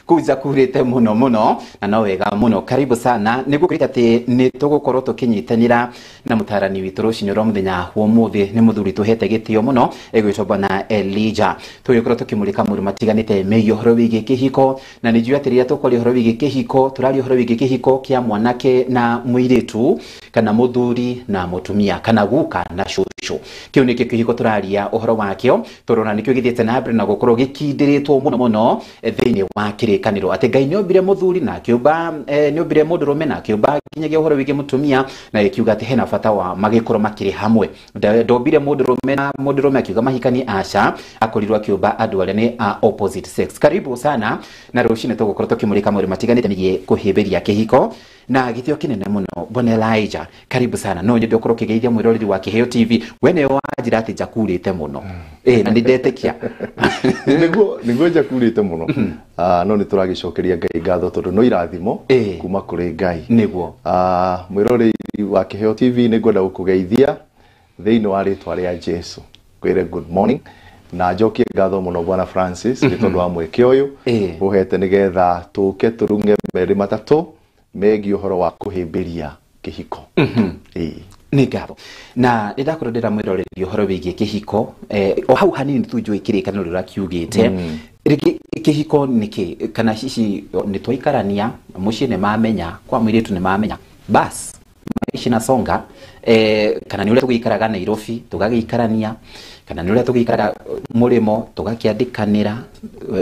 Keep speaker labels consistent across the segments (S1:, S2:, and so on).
S1: Kũu njakurĩte mũno mũno na no wega mũno. Karibu sana. Nĩgũkwĩrĩte atĩ nĩ tũgũkorwo tũkĩnyitanĩra na mũtarani witũ rũcinĩ rwa mũthenya wa ũmũthĩ. Nĩ mũthuri tũhete gĩtĩo mũno egwĩtwo Bwana Elijah. Tũgĩkorwo tũkĩmũrĩka maũndũ matiganĩte megiĩ ũhoro wĩgiĩ kĩhiko, na nĩ njũĩ atĩ rĩrĩa tũkwaria ũhoro wĩgiĩ kĩhiko tũraria ũhoro wĩgiĩ kĩhiko kĩa mwanake na mũirĩtu, kana mũthuri na mũtumia, kana guka na cũcũ. Kĩu nĩkĩo kĩhiko tũraria ũhoro wakĩo, tondũ ona nĩkĩo gĩthiĩte na mbere na gũkorwo gĩkindĩrĩtwo mũno mũno thĩinĩ wa kĩrĩkanĩro, atĩ Ngai nĩombire mũthuri na akĩũmba, nĩombire mũndũrũme na akĩũmba nginyagia ũhoro wĩgiĩ mũtumia, na ĩkiuga atĩ hena bata wa magĩkorwo makĩrĩ hamwe. Ndombire mũndũrũme na mũndũrũme akiuga mahikanie, aca, akorirwo akĩũmba andũ arĩa nĩ a opposite sex. Karibu sana, na rũcinĩ tũgũkorwo tũkĩmũrĩka maũndũ matiganĩte megiĩ kũhĩmbĩria kĩhiko na gĩtĩo kĩnene mũno. Bwana Elijah, karibu sana. No nyende ũkorwo ũkĩgeithia mwĩroreri wa Kĩheo TV. We nĩwe wanjĩra atĩ njakurĩte mũno, na nĩ ndetĩkia.
S2: Nĩguo njakurĩte mũno. No nĩ tũragĩcokeria Ngai ngatho tondũ no irathimo kuma kũrĩ Ngai. Mwĩroreri wa Kĩheo TV, nĩ ngwenda gũkũgeithia thĩinĩ wa rĩtwa rĩa Jesu, kwĩre good morning, na njokie ngatho mũno Bwana Francis nĩ tondũ wa mweke ũyũ ũhete nĩgetha tũke tũrung'e merĩ matatũ megiĩ ũhoro wa kũhĩmbĩria kĩhiko.
S1: Nĩ ngatho, na nĩ ndakorwo ndĩra mwĩroreri ũhoro wĩgiĩ kĩhiko, o hau hanini tu njũĩ kĩrĩkanĩro rĩrĩa kiugĩte. Rĩngĩ kĩhiko nĩkĩ? Kana hihi nĩ twaikarania mũciĩ, nĩ mamenya kwa mũirĩtu, nĩ mamenya, bas maici nasonga, kana nĩ ũrĩa tũgĩikaraga Nairobi tũgagĩikarania, kana nĩ ũrĩa tũgĩikaraga mũrĩmo tũgakĩandĩkanĩra,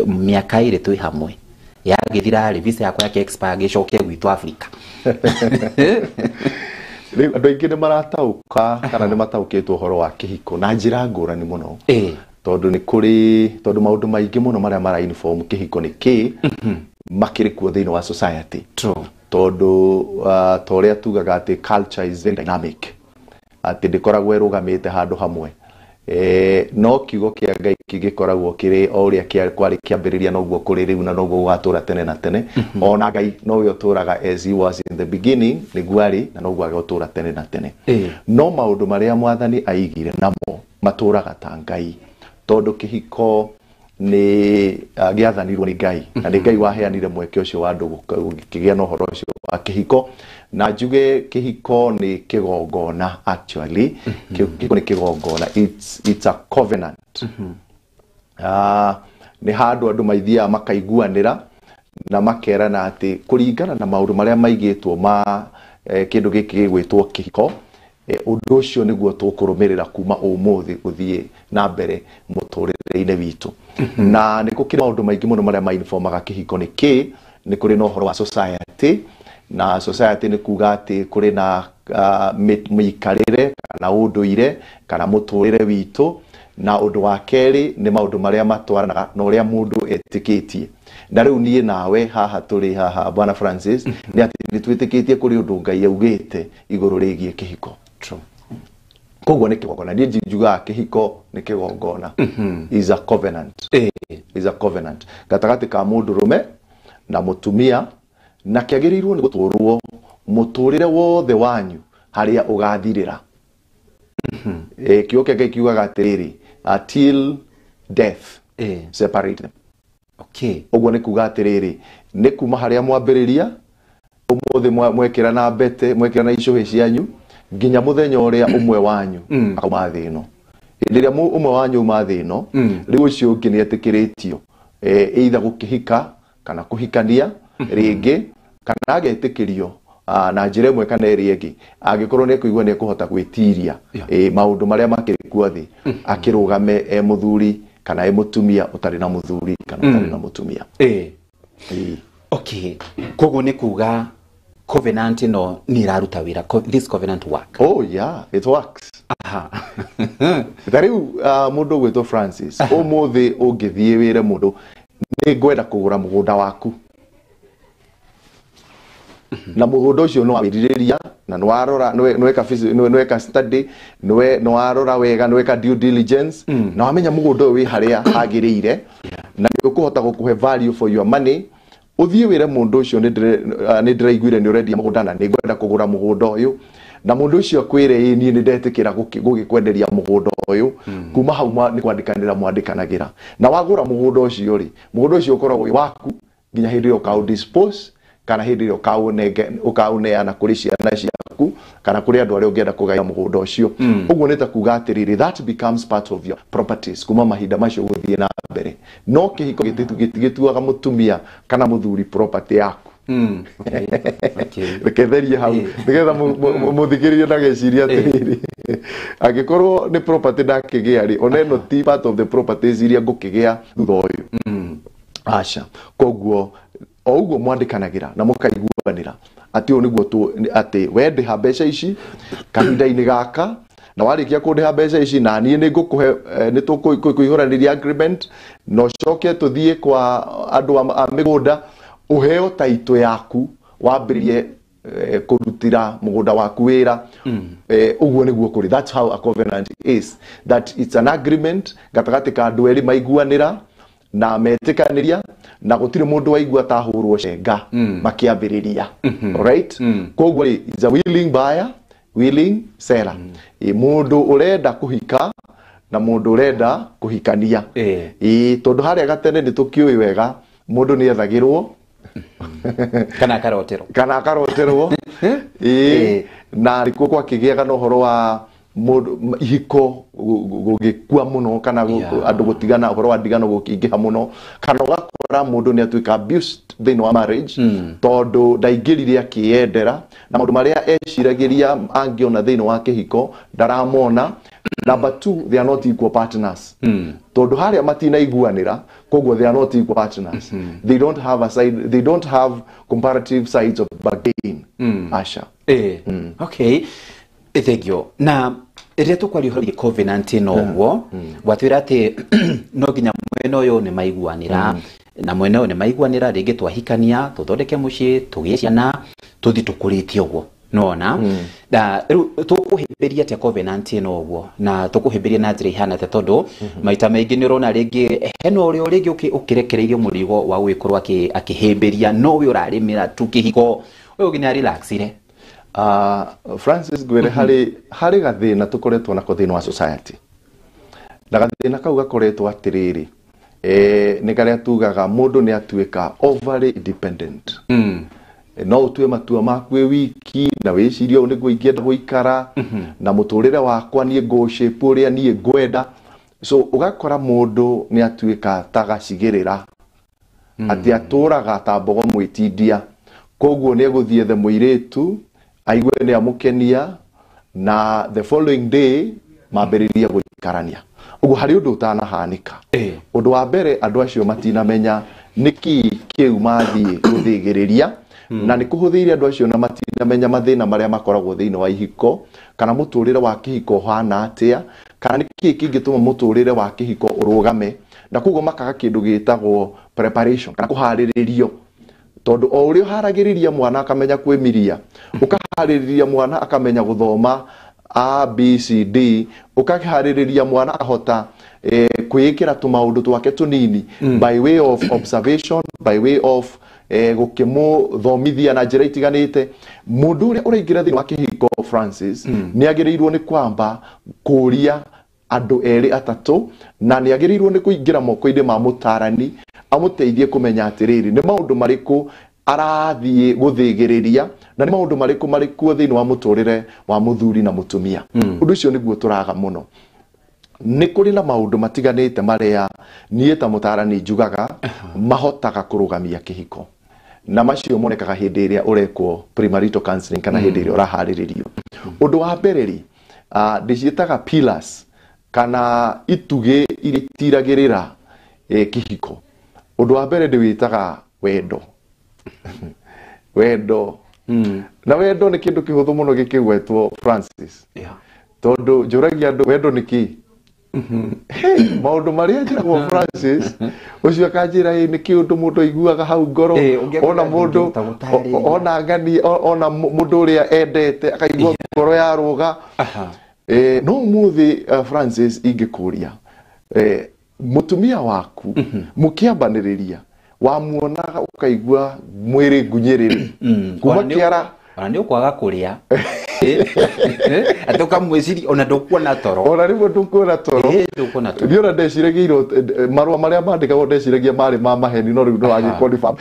S1: mĩaka 2 twĩ hamwe, yagĩthira rĩ, visa yakwa yake expire, gĩcoke gwitũ Afrika?
S2: Rĩu andũ aingĩ nĩ marataũka kana nĩ mataũkĩtwo ũhoro wa kĩhiko na njĩra ngũrani mũno, tondũ nĩ kũrĩ, tondũ maũndũ maingĩ mũno marĩa mara inform kĩhiko nĩ kĩ makĩrĩ kuo thĩinĩ wa society. Tondũ ta ũrĩa tugaga atĩ culture is very dynamic, atĩ ndĩkoragwo ĩrũgamĩte handũ hamwe. No kiugo kĩa Ngai kĩgĩkoragwo kĩrĩ o ũrĩa kwarĩ kĩambĩrĩria, noguo kũrĩ rĩu na noguo gũgatũra tene na tene. Ona Ngai nowe ũtũraga, as he was in the beginning nĩguo arĩ na noguo agũtũra tene na tene. No maũndũ marĩa Mwathani aigire namo matũraga ta Ngai, tondũ kĩhiko nĩ gĩathanirwo nĩ Ngai, na nĩ Ngai waheanire mweke ũcio wa andũ gũkĩgĩa na ũhoro ũcio wa kĩhiko. Na njuge kĩhiko nĩ kĩgongona, actually kĩhiko nĩ kĩgongona, it's a covenant. Nĩ handũ andũ maithiaga makaiguanĩra na makerana atĩ kũringana na maũndũ marĩa maigĩtwo ma kĩndũ gĩkĩ gĩgwĩtwo kĩhiko, ũndũ ũcio nĩguo tũkũrũmĩrĩra kuma ũmũthĩ gũthiĩ na mbere mũtũrĩre-inĩ witũ. Na nĩ gũkĩrĩ maũndũ maingĩ mũno marĩa mainformaga kĩhiko nĩ kĩ. Nĩ kũrĩ na ũhoro wa society, na society nĩ kuga atĩ kũrĩ na mĩikarĩre kana ũndũire kana mũtũrĩre witũ. Na ũndũ wa kerĩ nĩ maũndũ marĩa matwaranaga na ũrĩa mũndũ etĩkĩtie. Na rĩu niĩ nawe haha tũrĩ haha, Bwana Francis, nĩ atĩ nĩ twĩtĩkĩtie kũrĩ ũndũ Ngai augĩte igũrũ rĩgiĩ kĩhiko. Koguo nĩ kĩgongona. Niĩ njugaga kĩhiko nĩ kĩgongona, is a covenant. Is a covenant gatagatĩ ka mũndũrũme na mũtumia, na kĩagĩrĩirwo nĩ gũtũrwo mũtũrĩre wothe wanyu harĩa ũgathirĩra. Kiugo kĩa Ngai kiugaga atĩrĩrĩ, till death separate them. Ũguo nĩ kuga atĩrĩrĩ, nĩ kuma harĩa mwambĩrĩria ũmũthĩ, mwekĩra na mbete, mwekĩra na icũhĩ cianyu, nginya mũthenya ũrĩa ũmwe wanyu akauma thĩ ĩno. Hĩndĩ ĩrĩa ũmwe wanyu auma thĩ ĩno, rĩu ũcio ũngĩ nĩ etĩkĩrĩtio either gũkĩhika kana kũhikania rĩngĩ, kana agetĩkĩrio na njĩra ĩmwe kana ĩrĩa ĩngĩ, angĩkorwo nĩ ekũigua nĩ ekũhota gwĩtiria maũndũ marĩa makĩrĩ kuo thĩ, akĩrũgame e mũthuri kana e mũtumia ũtarĩ na mũthuri kana ũtarĩ na mũtumia.
S1: Okay, koguo nĩ kuga covenant ĩno nĩ ĩraruta wĩra, this covenant work?
S2: Oh yeah, it works. Ta rĩu mũndũ ũgwĩtwo Francis, ũmũthĩ ũngĩthiĩ wĩre mũndũ nĩ ngwenda kũgũra mũgũnda waku, na mũgũnda ũcio nĩ wawĩrirĩria na nĩ warora, nĩ weka study, nĩ warora wega, nĩ weka due diligence, na wamenya mũgũnda ũyũ wĩ harĩa hagĩrĩire na nĩ ũkũhota gũkũhe value for your money, ũthiĩ wĩre mũndũ ũcio nĩ ndĩraiguire nĩ ũrendia mũgũnda na nĩ ngwenda kũgũra mũgũnda ũyũ, na mũndũ ũcio akwĩre ĩĩ, niĩ nĩ ndetĩkĩra gũgĩkwenderia mũgũnda ũyũ. Kuma hau nĩ kwandĩkanĩra mwandĩkanagĩra, na wagũra mũgũnda ũcio rĩ, mũgũnda ũcio ũkoragwo wĩ waku. nginya hĩndĩ ĩrĩa ũkaũ dispose kana hĩndĩ ĩrĩa ũkaũneana kũrĩ ciana ciaku kana kũrĩ andũ arĩa ũngĩenda kũgaya mũgũnda ũcio. Ũguo nĩ ta kuga atĩrĩrĩ, that becomes part of your properties kuma mahinda macio gũthiĩ na mbere. No kĩhiko gĩtituaga mũtumia kana mũthuri property yaku. Reke therie hau nĩgetha mũthikĩrĩrie ndageciria atĩrĩrĩ, angĩkorwo nĩ property ndakĩgĩa rĩ, ona ĩno ti part of the properties iria ngũkĩgĩa thutha ũyũ. Aca. Koguo o ũguo mwandĩkanagĩra na mũkaiguanĩra atĩ ũũ nĩguo atĩ we ndĩha mbeca ici kahinda-inĩ gaka, na warĩkia kũndĩha mbeca ici na niĩ nĩ ngũkũhe, nĩ tũkũihũranĩria agreement na ũcoke tũthiĩ kwa andũ a mĩgũnda ũheo taitũ yaku wambĩrĩrie kũrutĩra mũgũnda waku wĩra. Ũguo nĩguo kũrĩ. That's how a covenant is, that it's an agreement gatagatĩ ka andũ erĩ maiguanĩra na metĩkanĩria na gũtirĩ mũndũ waigua ta hũrwo cenga makĩambĩrĩria. Alright? Koguo rĩ, is a willing buyer, willing seller. Mũndũ ũrenda kũhika na mũndũ ũrenda kũhikania. Tondũ harĩa gatene nĩ tũkĩũĩ wega mũndũ nĩ ethagĩrwo
S1: kana akaroterwo,
S2: kana akaroterwo. Na nĩkuo gwakĩgĩaga na ũhoro wa mũndũ ihiko gũgĩkua mũno kana andũ gũtigana, ũhoro wa ndigano gũkĩingĩha mũno, kana ũgakora mũndũ nĩ atuĩka abused thĩinĩ wa marriage tondũ ndaingĩrire akĩyendera na maũndũ marĩa eciragĩria angĩona thĩinĩ wa kĩhiko ndaramona. Number two, they are not equal partners. Tondũ harĩa matinaiguanĩra, koguo they are not equal partners. They don't have a side, they don't have comparative sides of bargain. Asha.
S1: Okay. Thank you. Na rĩrĩa tũkwaria ũhoro wĩgiĩ covenant ĩno ũguo, gwatwĩra atĩ no nginya mwena ũyũ nĩ maiguanĩra na mwena ũyũ nĩ maiguanĩra, rĩngĩ twahikania tũthondeke mũciĩ tũgĩe ciana tũthiĩ tũkũrĩtie ũguo. Nona na rĩu tũkũhĩmbĩria atĩa covenant ĩno ũguo, na tũkũhĩmbĩria na njĩra ihana atĩa, tondũ maita maingĩ nĩ ũrona rĩngĩ hena ũrĩa rĩngĩ ũkĩrekereirio mũrigo wa gũgĩkorwo akĩhĩmbĩria, no we ũrarĩmĩra tu kĩhiko, ũyũ ũngĩ nĩ arelaxire.
S2: Francis ngwĩre harĩ gathĩna tũkoretwo nako thĩinĩ wa society, na gathĩna kau gakoretwo atĩrĩrĩ, nĩ karĩa tugaga mũndũ nĩ atuĩka overly dependent. No ũtue matua maku wĩ wiki na wĩcirie ũũ nĩguo ingĩenda gũikara na mũtũrĩre wakwa niĩ ngũ-shape ũrĩa niĩ ngwenda. So ũgakora mũndũ nĩ atuĩka ta gacigĩrĩra, atĩ atũraga ta mbogo mwĩtindia, koguo nĩ egũthiĩ ethe mũirĩtu aigue nĩ amũkenia na the following day mambĩrĩrie gũikarania. Ũguo harĩ ũndũ ũtanahanĩka. Ũndũ wa mbere, andũ acio matinamenya nĩkĩ kĩu mathiĩ gũthĩgĩrĩria, na nĩ kũhũthĩire andũ acio na matinamenya mathĩna marĩa makoragwo thĩinĩ wa ihiko, kana mũtũrĩre wa kĩhiko ũhana atĩa, kana nĩkĩ kĩngĩtũma mũtũrĩre wa kĩhiko ũrũgame, na koguo makaga kĩndũ gĩtagwo preparation kana kũharĩrĩrio. Tondũ o ũrĩa ũharagĩrĩria mwana akamenya kwĩmiria, ũkaharĩrĩria mwana akamenya gũthoma A, B, C, D, ũkaharĩrĩria mwana akahota kwĩĩkĩra tũmaũndũ twake tũnini by way of observation, by way of gũkĩmũthomithia na njĩra itiganĩte. Mũndũ ũrĩa ũraingĩra thĩinĩ wa kĩhiko, Francis, nĩ agĩrĩirwo nĩ kwamba kũria andũ erĩ atatũ, na nĩ agĩrĩirwo nĩ kũingĩra moko-inĩ ma mũtarani amũteithie kũmenya atĩrĩrĩ, nĩ maũndũ marĩkũ arathiĩ gũthĩgĩrĩria na nĩ maũndũ marĩkũ marĩ kuo thĩinĩ wa mũtũrĩre wa mũthuri na mũtumia. Ũndũ ũcio nĩguo tũraga mũno. Nĩ kũrĩ na maũndũ matiganĩte marĩa niĩ ta mũtarani njugaga mahotaga kũrũgamia kĩhiko, na macio monekaga hĩndĩ ĩrĩa ũrekwo premarital counseling kana hĩndĩ ĩrĩa ũraharĩrĩrio. Ũndũ wa mbere rĩ, ndĩciĩtaga pillars kana itugĩ iria itiragĩrĩra kĩhiko. Ũndũ wa mbere ndĩwĩtaga wendo. Wendo. Na wendo nĩ kĩndũ kĩhũthũ mũno gĩkĩgwetwo, Francis. Tondũ njũragia andũ wendo nĩ kĩ? Maũndũ marĩa njĩragwo, Francis, ũcio akanjĩra ĩ nĩ kĩũndũ mũndũ aiguaga hau ngoro, ona mũndũ ona ngani, ona mũndũ ũrĩa endete akaigua ngoro yarũga. No ũmũthĩ, Francis, ingĩkũria mũtumia waku mũkĩambanĩrĩria wamuonaga ũkaigua mwĩrĩ ngunyĩrĩrĩ kuma kĩara,
S1: ona nĩ ũkwaga kũrĩa. Atĩ ũkamwĩciria ona ndũkuona toro.
S2: Ona rĩmwe ndũkuona toro.
S1: Ndũkuona toro.
S2: Niĩ ona ndeciragia marũa marĩa mandĩkagwo ndeciragia marĩ ma maheni, no rĩu nĩwagĩkonfirm.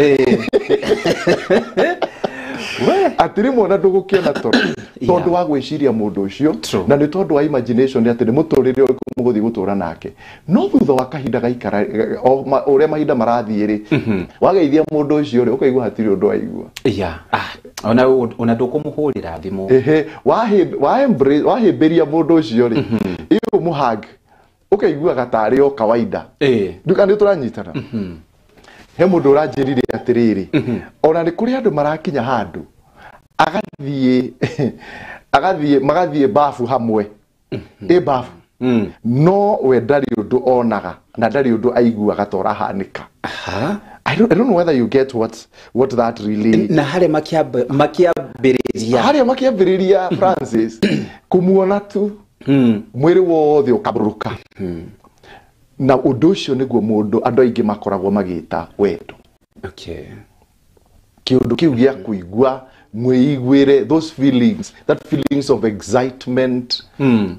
S2: Atĩ rĩmwe ona ndũgũkĩona toro tondũ wa gwĩciria mũndũ ũcio, na nĩ tondũ wa imagination atĩ nĩ mũtũrĩre ũrĩkũ mũgũthiĩ gũtũra nake. No thutha wa kahinda gaikara, ũrĩa mahinda marathiĩ rĩ, wageithia mũndũ ũcio rĩ, ũkaigua hatirĩ ũndũ waigua.
S1: Ona ndũkũmũhũrĩra thimũ.
S2: Wahĩmbĩria mũndũ ũcio rĩ, ĩyo mũhag, ũkaiguaga tarĩ o kawaida. Nduka nĩ tũranyitana. He mũndũ ũranjĩrire atĩrĩrĩ, ona nĩ kũrĩ andũ marakinya handũ agathiĩ magathiĩ bafu hamwe. Bafu. No we ndarĩ ũndũ onaga na ndarĩ ũndũ aiguaga ta ũrahanĩka. I don't know whether you get what that really.
S1: Na harĩa makĩambĩrĩria.
S2: Harĩa makĩambĩrĩria Francis, kũmuona tu mwĩrĩ wothe ũkambũrũka. Na ũndũ ũcio nĩguo mũndũ andũ aingĩ makoragwo magĩta wendo. Kĩũndũ kĩu gĩa kũigua mwĩiguĩre, those feelings, that feelings of excitement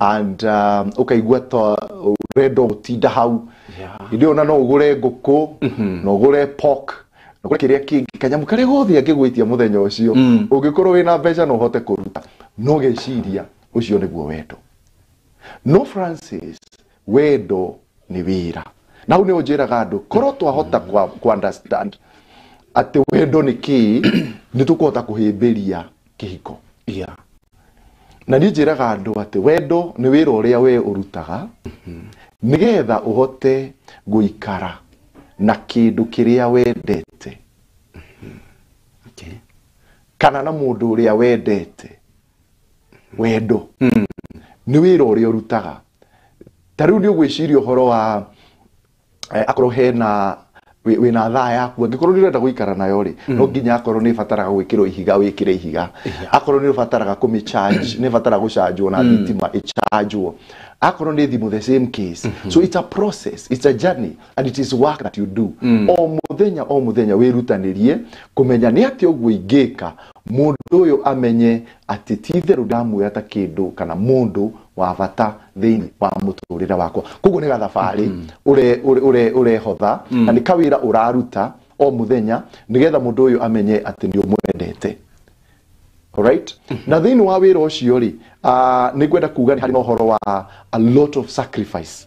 S2: and ũkaigua ta ũrenda gũtinda hau. Hĩndĩ ĩyo ona no ũgũre ngũkũ, no ũgũre pork, no ũgũre kĩrĩa kĩngĩ, kanyamũ karĩa gothe angĩgwĩtia mũthenya ũcio. Ũngĩkorwo wĩna mbeca no ũhote kũruta. No geciria ũcio nĩguo wendo. No Francis, wendo nĩ wĩra. Na hau nĩho njĩraga andũ, korwo twahota ku understand atĩ wendo nĩ kĩĩ, nĩ tũkũhota kũhĩmbĩria kĩhiko. Na niĩ njĩraga andũ atĩ wendo nĩ wĩra ũrĩa we ũrutaga, nĩgetha ũhote gũikara na kĩndũ kĩrĩa wendete. Kana na mũndũ ũrĩa wendete. Wendo nĩ wĩra ũrĩa ũrutaga. Ta rĩu nĩ ũgwĩciria ũhoro wa akorwo hena wĩna thaa yaku, angĩkorwo nĩ ũrenda gũikara nayo rĩ, no nginya akorwo nĩ ĩbataraga gwĩkĩrwo ihiga, wĩkĩre ihiga. Akorwo nĩ ũbataraga kũmĩ-charge, nĩ ĩbataraga gũcanjwo na thitima ĩchanjwo. Akorwo nĩ thimũ, the same case. So it's a process, it's a journey, and it is work that you do. O mũthenya, o mũthenya wĩrutanĩrie kũmenya nĩ atĩa ũguo ingĩka mũndũ ũyũ amenye atĩ ti itherũ ndamuoya ta kĩndũ kana mũndũ wa bata thĩinĩ wa mũtũrĩre wakwa. Koguo nĩ gathabarĩ ũrehotha, na nĩ kawĩra ũraruta o mũthenya nĩgetha mũndũ ũyũ amenye atĩ nĩ ũmwendete. Alright? Na thĩinĩ wa wĩra ũcio rĩ, nĩ ngwenda kuga nĩ harĩ na ũhoro wa a lot of sacrifice.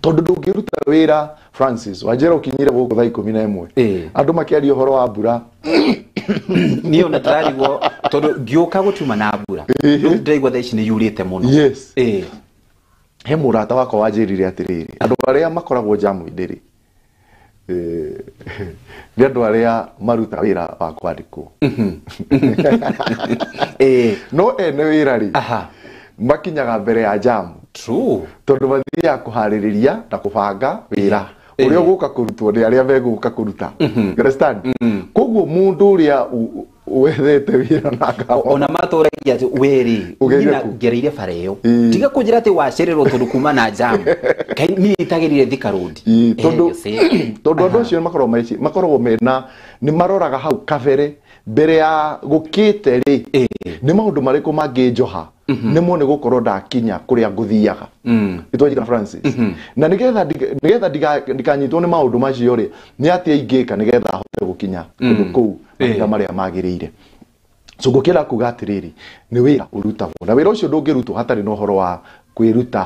S2: Tondũ ndũngĩruta wĩra, Francis, wanjĩra ũkinyire gũkũ thaa 11. Andũ makĩaria ũhoro wa mbura.
S1: Niĩ ona ndĩrarigwo tondũ ngĩũka gũtuma na mbura. Rĩu ndĩraigua thaa ici nĩ yurĩte mũno.
S2: He mũrata wakwa wanjĩrire atĩrĩrĩ, andũ arĩa makoragwo njamu-inĩ rĩ, nĩ andũ arĩa marutaga wĩra wa kwandĩkwo. No ene wĩra rĩ, makinyaga mbere ya njamu. Tondũ mathiaga kũharĩrĩria na kũbanga wĩra ũrĩa ũgũka kũrutwo nĩ arĩa megũka kũruta. You understand? Koguo mũndũ ũrĩa wethete wĩra na ngao.
S1: Ona matũragia atĩ we rĩ,
S2: Ũgerie
S1: niĩ na
S2: kũ?
S1: ngereire bara ĩyo. Tiga kũnjĩra atĩ wacererwo tondũ kuma na jam. Kaĩ niĩ itagĩrire Thika Road. You see?
S2: Tondũ andũ acio makoragwo mena, nĩ maroraga hau kabere mbere ya gũkĩte rĩ, nĩ maũndũ marĩkũ mangĩnjoha nĩ mo nĩ gũkorwo ndakinya kũrĩa ngũthiaga. Nĩ Francis. Na nĩgetha ndikanyitwo nĩ maũndũ macio rĩ, nĩ atĩa ingĩka nĩgetha hote gũkinya kũndũ kũu mahinda marĩa magĩrĩire. So ngũkĩenda kuga atĩrĩrĩ, nĩ wĩra ũrutagwo, na wĩra ũcio ndũngĩrutwo hatarĩ na ũhoro wa kwĩruta,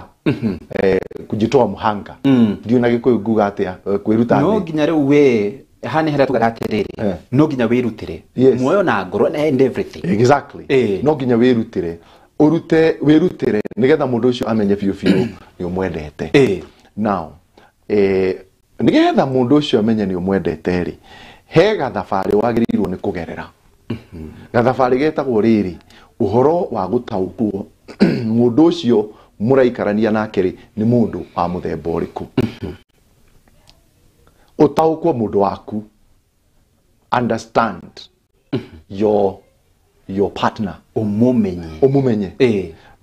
S2: kujitoa mũhanga. Ndiũĩ na Gĩkũyũ nguga atĩa, kwĩruta
S1: No
S2: thĩ.
S1: nginya rĩu we haha nĩ harĩa tugaga atĩrĩrĩ, no nginya wĩrutĩre. Muoyo na ngoro and everything.
S2: No nginya wĩrutĩre. Ũrute, wĩrutĩre nĩgetha mũndũ ũcio amenye biũ biũ nĩ ũmwendete. Now, nĩgetha mũndũ ũcio amenye nĩ ũmwendete rĩ, he gathabarĩ wagĩrĩirwo nĩ kũgerera. Gathabarĩ getagwo rĩrĩ, ũhoro wa gũtaũkwo mũndũ ũcio mũraikarania nake rĩ, nĩ mũndũ wa mũthemba ũrĩkũ. Ũtaũkwo mũndũ waku. Understand your partner.
S1: Ũmũmenye.
S2: Ũmũmenye.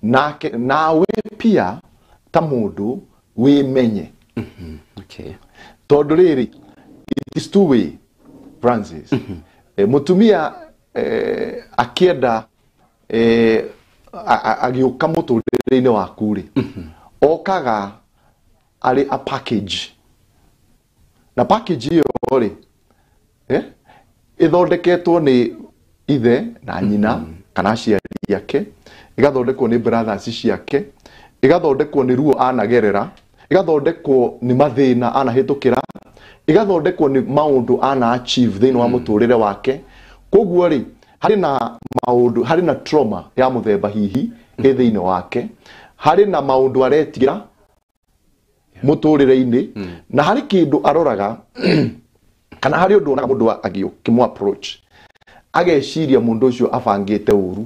S2: Nake, nawe pia ta mũndũ wĩmenye. Tondũ rĩrĩ, it is two way, Francis. Mũtumia, akĩenda agĩũka mũtũrĩre-inĩ waku rĩ, okaga arĩ a package, na package ĩyo rĩ, ĩthondeketwo nĩ ithe na nyina kana aciari ake, ĩgathondekwo nĩ brothers ciake, ĩgathondekwo nĩ ruo anagerera, ĩgathondekwo nĩ mathĩna anahĩtũkĩra, ĩgathondekwo nĩ maũndũ ana achieve thĩinĩ wa mũtũrĩre wake. Koguo rĩ, harĩ na maũndũ, harĩ na trauma ya mũthemba hihi ĩ thĩinĩ wake, harĩ na maũndũ aretigĩra mũtũrĩre-inĩ, na harĩ kĩndũ aroraga kana harĩ ũndũ onaga mũndũ agĩũkĩmũ approach ageciria mũndũ ũcio abangĩte ũru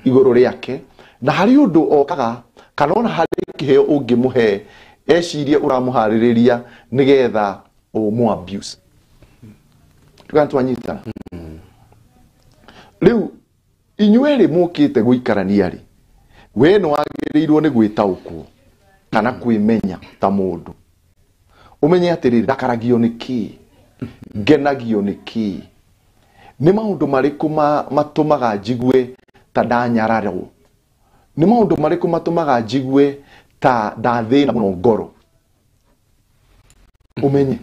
S2: igũrũ rĩake, na harĩ ũndũ okaga kana ona harĩ kĩheo ũngĩmũhe ecirie ũramũharĩrĩria nĩgetha ũmũ abuse. Tuga twanyitana. Rĩu inyuĩ rĩ mũkĩte gũikarania rĩ, we nĩ wagĩrĩirwo nĩ gwĩtaũkwo kana kwĩmenya ta mũndũ, ũmenye atĩrĩrĩ, ndakaragio nĩ kĩĩ, ngenagio nĩ kĩĩ, nĩ maũndũ marĩkũ matũmaga njigue ta ndanyararwo, nĩ maũndũ marĩkũ matũmaga njigue ta ndathĩna mũno ngoro. Ũmenye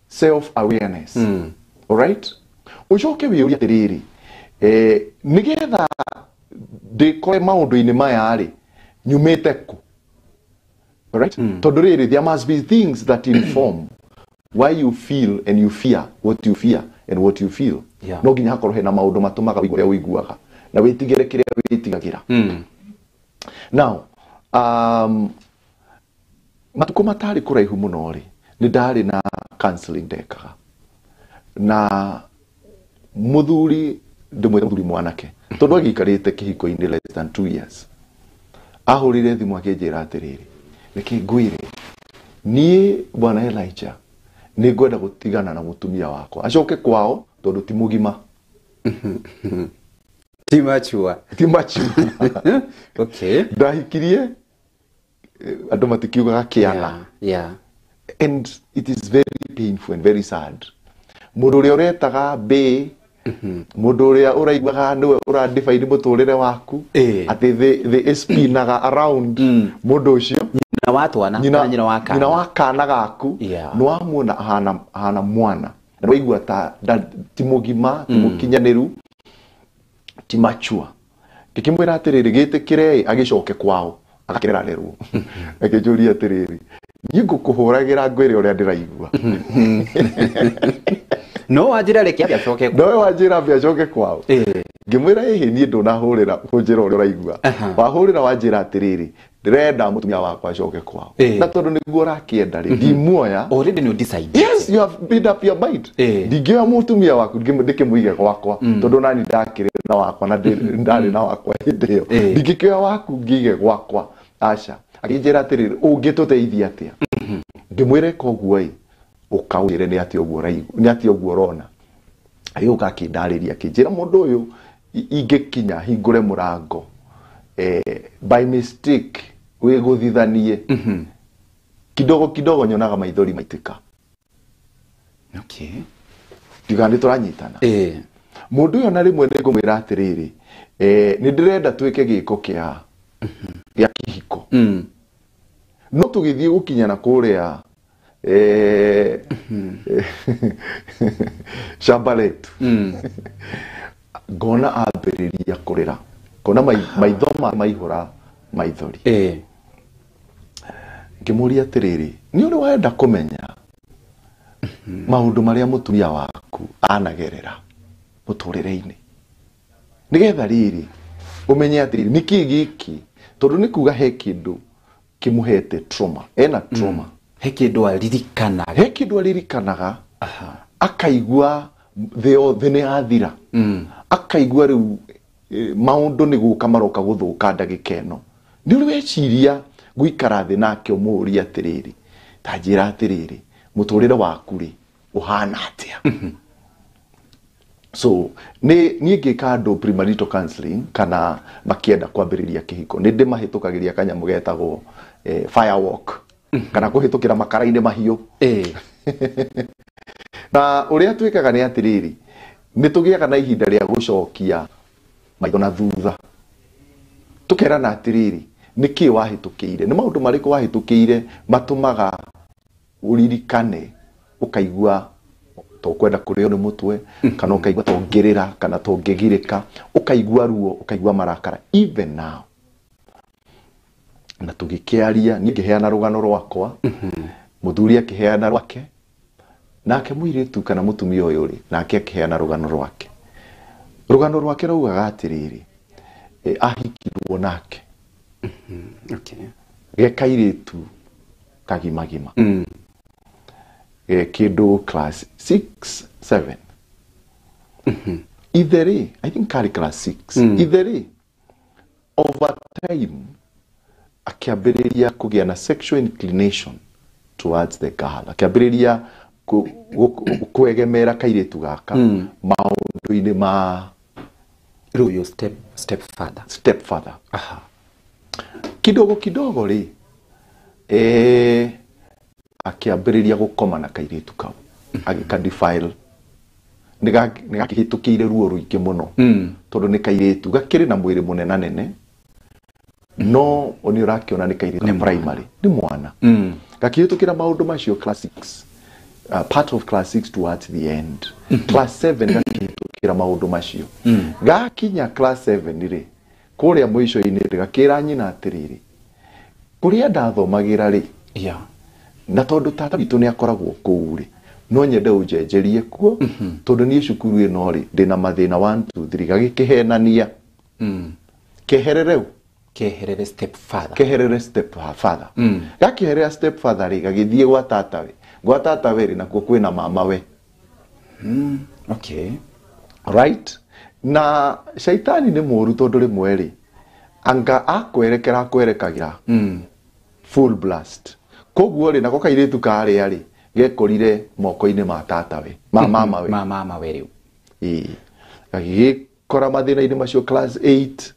S2: self awareness. Alright, ũcoke wĩyũrie atĩrĩrĩ, nĩgetha ndĩkore maũndũ-inĩ maya rĩ, nyumĩte kũ? Alright, tondũ rĩrĩ, there must be things that inform why you feel and you fear what you fear and what you feel. No nginya hakorwo hena maũndũ matũmaga ũigue ũrĩa ũiguaga na wĩtigĩre kĩrĩa wĩtigagĩra. Now, matukũ matarĩ kũraihu mũno rĩ, nĩ ndarĩ na counseling ndekaga na mũthuri, ndĩmwĩre mũthuri mwanake, tondũ agĩikarĩte kĩhiko-inĩ less than 2 years. Ahũrire thimũ akĩnjĩra atĩrĩrĩ, reke ngwĩre, niĩ bwana Elijah nĩ ngwenda gũtigana na mũtumia wakwa acoke kwao tondũ ti mũgima.
S1: Ti mature.
S2: Ti mature. Ndahikirie andũ matikiugaga kĩana. And it is very painful and very sad. Mũndũ ũrĩa ũretaga mbĩ, mũndũ ũrĩa ũraiguaga nĩwe ũradefine mũtũrĩre waku, atĩ thĩ ĩspinaga around mũndũ ũcio.
S1: Nyina wa twana, kana nyina wa kana.
S2: Nyina wa kana gaku, nĩ wamuona ahana mwana. Na waigua ta ti mũgima, ti mũkinyanĩru, ti mature. Ngĩkĩmwĩra atĩrĩrĩ, gĩtĩkĩre agĩcoke kwao, agakĩrerarerwo. Akĩnjũria atĩrĩrĩ, niĩ ngũkũhũragĩra ngwĩre ũrĩa ndĩraigua.
S1: No wanjĩra reke ambe acoke kwao.
S2: No wanjĩra ambe acoke kwao. Ngĩmwĩra ĩhĩ, niĩ ndũnahũrĩra kũnjĩra ũrĩa ũraigua. Wahũrĩra wanjĩra atĩrĩrĩ, ndĩrenda mũtumia wakwa acoke kwao. Na tondũ nĩguo ũrakĩenda rĩ, ndimuoya.
S1: Already nĩ decide.
S2: Yes, you have made up your mind. Ndingĩoya mũtumia waku ndĩkĩmũige gwakwa, tondũ nani ndakĩrĩ na wakwa na ndarĩ na wakwa hĩndĩ ĩyo. Ndingĩkĩoya waku ngĩige gwakwa. Aca. Akĩnjĩra atĩrĩrĩ, ũngĩtũteithia atĩa? Ngĩmwĩra ĩka ũguo ĩ, ũkaũrĩre nĩ atĩa ũguo ũraigua, nĩ atĩa ũguo ũrona. Agĩũka akĩndarĩria, akĩnjĩra mũndũ ũyũ ingĩkinya hingũre mũrango, by mistake wĩgũthithanie. Kidogo kidogo nyonaga maithori maitĩka. Ndiga nĩ tũranyitana. Mũndũ ũyũ na rĩmwe nĩ ngũmwĩra atĩrĩrĩ, nĩ ndĩrenda twĩke gĩko gĩa kĩhiko. No tũgĩthiĩ gũkinyana kũrĩa, shamba letu. Ngona ambĩrĩria kũrĩra, ngona maitho maihũra maithori. Ngĩmũria atĩrĩrĩ, nĩ ũrĩ wenda kũmenya maũndũ marĩa mũtumia waku anagerera mũtũrĩre-inĩ, nĩgetha rĩrĩ ũmenye atĩrĩrĩ nĩkĩ gĩkĩ, tondũ nĩ kuga he kĩndũ kĩmũhete trauma, ena trauma.
S1: He kĩndũ aririkanaga.
S2: He kĩndũ aririkanaga. Akaigua thĩ yothe nĩ yathira. Akaigua rĩu maũndũ nĩ gũka maroka gũthũka ndagĩka ĩno. Nĩ ũrĩ weciria gũikara thĩ nake ũmũũrie atĩrĩrĩ, ta njĩra atĩrĩrĩ, mũtũrĩre waku rĩ ũhana atĩa? So niĩ ngĩka andũ premarital counseling kana makĩenda kwambĩrĩria kĩhiko, nĩ ndĩmahĩtũkagĩria kanyamũ getagwo firewalk, kana kũhĩtũkĩra makara-inĩ mahiũ. Na ũrĩa twĩkaga nĩ atĩrĩrĩ, nĩ tũgĩaga na ihinda rĩa gũcokia Maitho na thutha. Tũkerana atĩrĩrĩ, nĩkĩ wahĩtũkĩire, nĩ maũndũ marĩkũ wahĩtũkĩire matũmaga ũririkane ũkaigua tokwenda kũrĩo nĩ mũtwe, kana ũkaigua tongĩrĩra kana tongĩgirĩka, ũkaigua ruo, ũkaigua marakara even now. Na tũgĩkĩaria, niĩ ngĩheana rũgano rwakwa, mũthuri akĩheana rwake, nake mũirĩtu kana mũtumia ũyũ rĩ, nake akĩheana rũgano rwake. Rũgano rwake raugaga atĩrĩrĩ, ahikirwo nake ge kairĩtu kagimagima, ge kĩndũ class 6 7. Ithe rĩ, I think karĩ class 6. Ithe rĩ, over time akĩambĩrĩria kũgĩa na sexual inclination towards the girl, akĩambĩrĩria kwegemera kairĩtu gaka maũndũ-inĩ ma
S1: rĩu ũyũ stepfather.
S2: Stepfather. Kidogo kidogo rĩ, akĩambĩrĩria gũkoma na kairĩtu kau, agĩka defile. Nĩ gakĩhĩtũkĩire ruo rũingĩ mũno, tondũ nĩ kairĩtu gakĩrĩ na mwĩrĩ mũnenanene, no nĩ ũrakĩona nĩ kairĩtu ka primary, nĩ mwana. Gakĩhĩtũkĩra maũndũ macio class 6, part of class 6 towards the end. Class 7 gakĩhĩtũkĩra maũndũ macio. Gakinya class 7 rĩ, kũrĩa mũico-inĩ rĩ, gakĩra nyina atĩrĩrĩ, kũrĩa ndathomagĩra rĩ, na tondũ tata witũ nĩ akoragwo kũu rĩ, no nyende ũnjenjerie kuo, tondũ niĩ cukuru ĩno rĩ, ndĩna mathĩna 1 2 3. Gagĩkĩhenania keherere u,
S1: keherere stepfather.
S2: Keherere stepfather. Gakĩherera stepfather rĩ, gagĩthiĩ gwa tatawe. Gwa tatawe rĩ, nakuo kwĩna mama we. Right? Na shaitani nĩ mũũru, tondũ rĩmwe rĩ, anga akwerekera akwerekagĩra full blast. Koguo rĩ, nako kairĩtu karĩa rĩ, gekorire moko-inĩ ma tatawe, ma mama we.
S1: Ma mama we rĩu.
S2: Ĩĩ. Gagĩkora mathĩna-inĩ macio class 8.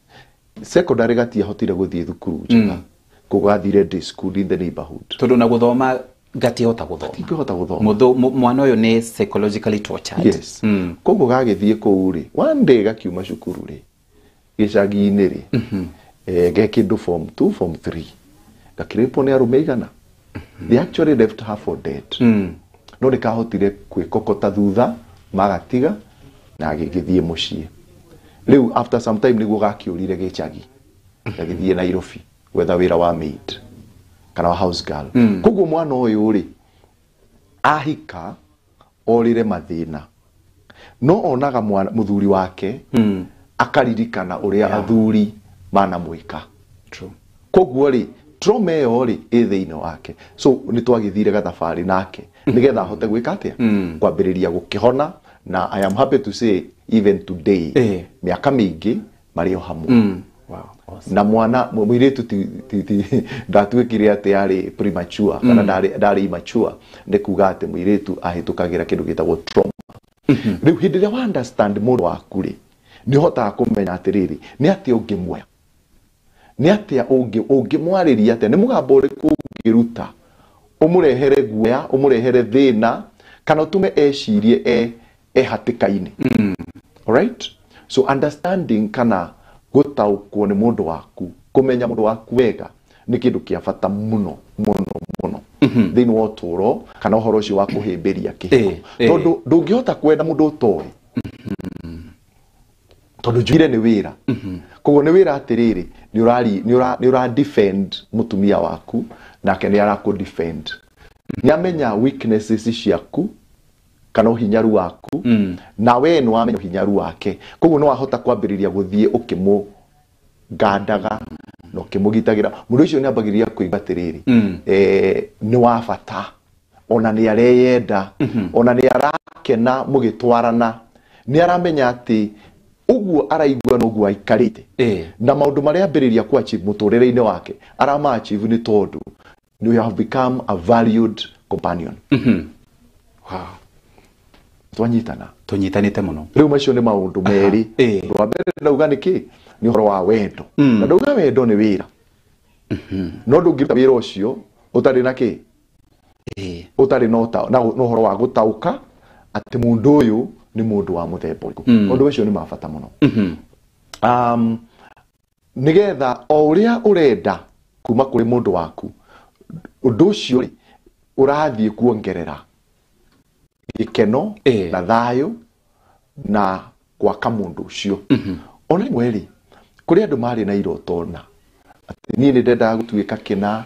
S2: Secondary gatiahotire gũthiĩ thukuru njega. Koguo gathire day school in the neighborhood.
S1: Tondũ na gũthoma gatihota gũthoma.
S2: Gatingĩhota gũthoma.
S1: Mwana ũyũ nĩ psychologically tortured.
S2: Yes. Koguo gagĩthiĩ kũu rĩ, one day gakiuma cukuru rĩ, gĩcagi-inĩ rĩ, ge kĩndũ form 2, form 3. Gakĩrĩpwo nĩ arũme igana. They actually left her for dead. No nĩ kahotire kwĩkokota thutha, magatiga, na agĩgĩthiĩ mũciĩ. Rĩu after some time nĩguo gakĩũrire gĩcagi, gagĩthiĩ Nairobi gwetha wĩra wa maid kana wa house girl. Koguo mwana ũyũ rĩ, ahika orĩre mathĩna, no onaga mũthuri wake, akaririkana ũrĩa athuri manamwĩka. Koguo rĩ, trauma ĩyo rĩ, ĩ thĩinĩ wake. So nĩ twagĩthire gathabarĩ nake nĩgetha ahote gwĩka atĩa, kwambĩrĩria gũkĩhona. Na I am happy to say even today, mĩaka mĩingĩ marĩ o hamwe.
S1: Wow, awesome.
S2: Na mwana mũirĩtu ti ndatuĩkire atĩ arĩ premature kana ndarĩ immature, nĩ kuga atĩ mũirĩtu ahĩtũkagĩra kĩndũ gĩtagwo trauma. Rĩu hĩndĩ ĩrĩa wa understand mũndũ waku rĩ, nĩ ũhotaga kũmenya atĩrĩrĩ, nĩ atĩa ũngĩmuoya, nĩ atĩa ũngĩmwarĩria atĩa, nĩ mũgambo ũrĩkũ ũngĩruta ũmũrehere guoya, ũmũrehere thĩna, kana ũtũme ecirie e hatĩka-inĩ. Alright? So understanding kana gũtaũkwo nĩ mũndũ waku, kũmenya mũndũ waku wega nĩ kĩndũ kĩa bata mũno mũno mũno thĩinĩ wa ũtũũro kana ũhoro ũcio wa kũhĩmbĩria kĩhiko. Tondũ ndũngĩhota kwenda mũndũ ũtoĩ. Tondũ njuire nĩ wĩra. Koguo nĩ wĩra atĩrĩrĩ, nĩ ũra defend mũtumia waku, nake nĩ arakũ defend. Nĩ amenya weaknesses ciaku kana ũhinyaru waku, na we nĩ wamenya ũhinyaru wake. Koguo nĩ wahota kwambĩrĩria gũthiĩ ũkĩmũgandaga na ũkĩmũgitagĩra. Mũndũ ũcio nĩ ambagĩrĩria kũigua atĩrĩrĩ, nĩ wa bata, ona nĩ areyenda, ona nĩ arakena mũgĩtwarana, nĩ aramenya atĩ ũguo araigua noguo aikarĩte. Na maũndũ marĩa ambĩrĩria ku achieve mũtũrĩre-inĩ wake, arama achieve nĩ tondũ you have become a valued companion.
S1: Wow.
S2: Twanyitana.
S1: Tũnyitanĩte mũno.
S2: Rĩu macio nĩ maũndũ merĩ. Ũndũ wa mbere ndauga nĩ kĩ? Nĩ ũhoro wa wendo. Na ndauga wendo nĩ wĩra. No ndũngĩruta wĩra ũcio ũtarĩ na kĩ? Ũtarĩ na ũhoro wa gũtaũka atĩ mũndũ ũyũ nĩ mũndũ wa mũthemba ũrĩkũ. Maũndũ macio nĩ ma bata mũno. Nigetha o uria urenda kuma kuri mundu waku undu ucio ri urathie kuongerera gikeno na thayo na gwaka mundu ucio. Ona mweri kuri andu mari na iroto na ati nie ni ndendaga gutuika kina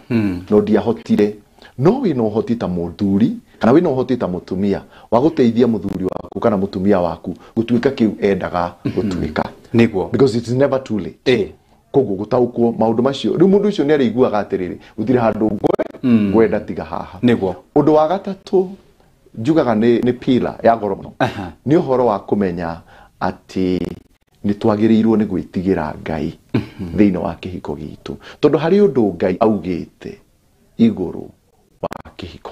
S2: no ndiahotire, no wina uhoti ta muthuri kana wina uhoti ta mutumia wa guteithia muthuri waku kana mutumia waku gutuika kiu endaga gutuika.
S1: Niguo,
S2: because it's never too late. Koguo gutaukwo maundu macio riu mundu ucio ni ariguaga atiriri gutire handu ngwenda tiga haha.
S1: Niguo.
S2: Undu wa gatatu njugaga ni pillar ya goro muno ni uhoro wa kumenya ati ni twagiriirwo ni gwitigira Ngai thiini wa kihiko gitu, tondu hari undu Ngai augite iguru wa kihiko.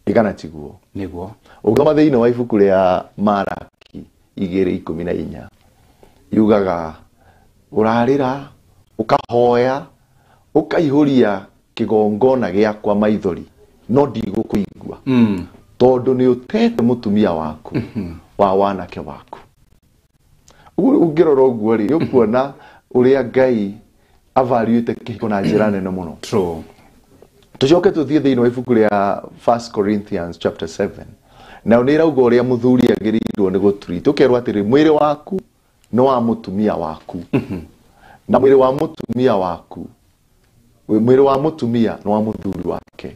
S2: Igana tiguo.
S1: Niguo.
S2: Ugoma thiini wa ibuku ria Maraki 2:14 yugaga urarira ukahoya ukaihuria kigongona giakwa maithori no ndigũkũigua tondu ni utete mutumia waku wa wanake waku. Ũngĩrora ũguo rĩ, ũkuona ũrĩa Ngai avariĩte kĩhiko na njĩra nene mũno.
S1: True.
S2: Tũcoke tũthiĩ thĩinĩ wa ibuku rĩa 1 Corinthians chapter 7. Nao nĩ ĩrauga ũrĩa mũthuri agĩrĩirwo nĩ gũtreat. Ũkerwo atĩrĩ, mwĩrĩ waku nĩ wa mũtumia waku. Na mwĩrĩ wa mũtumia waku, mwĩrĩ wa mũtumia nĩ wa mũthuri wake.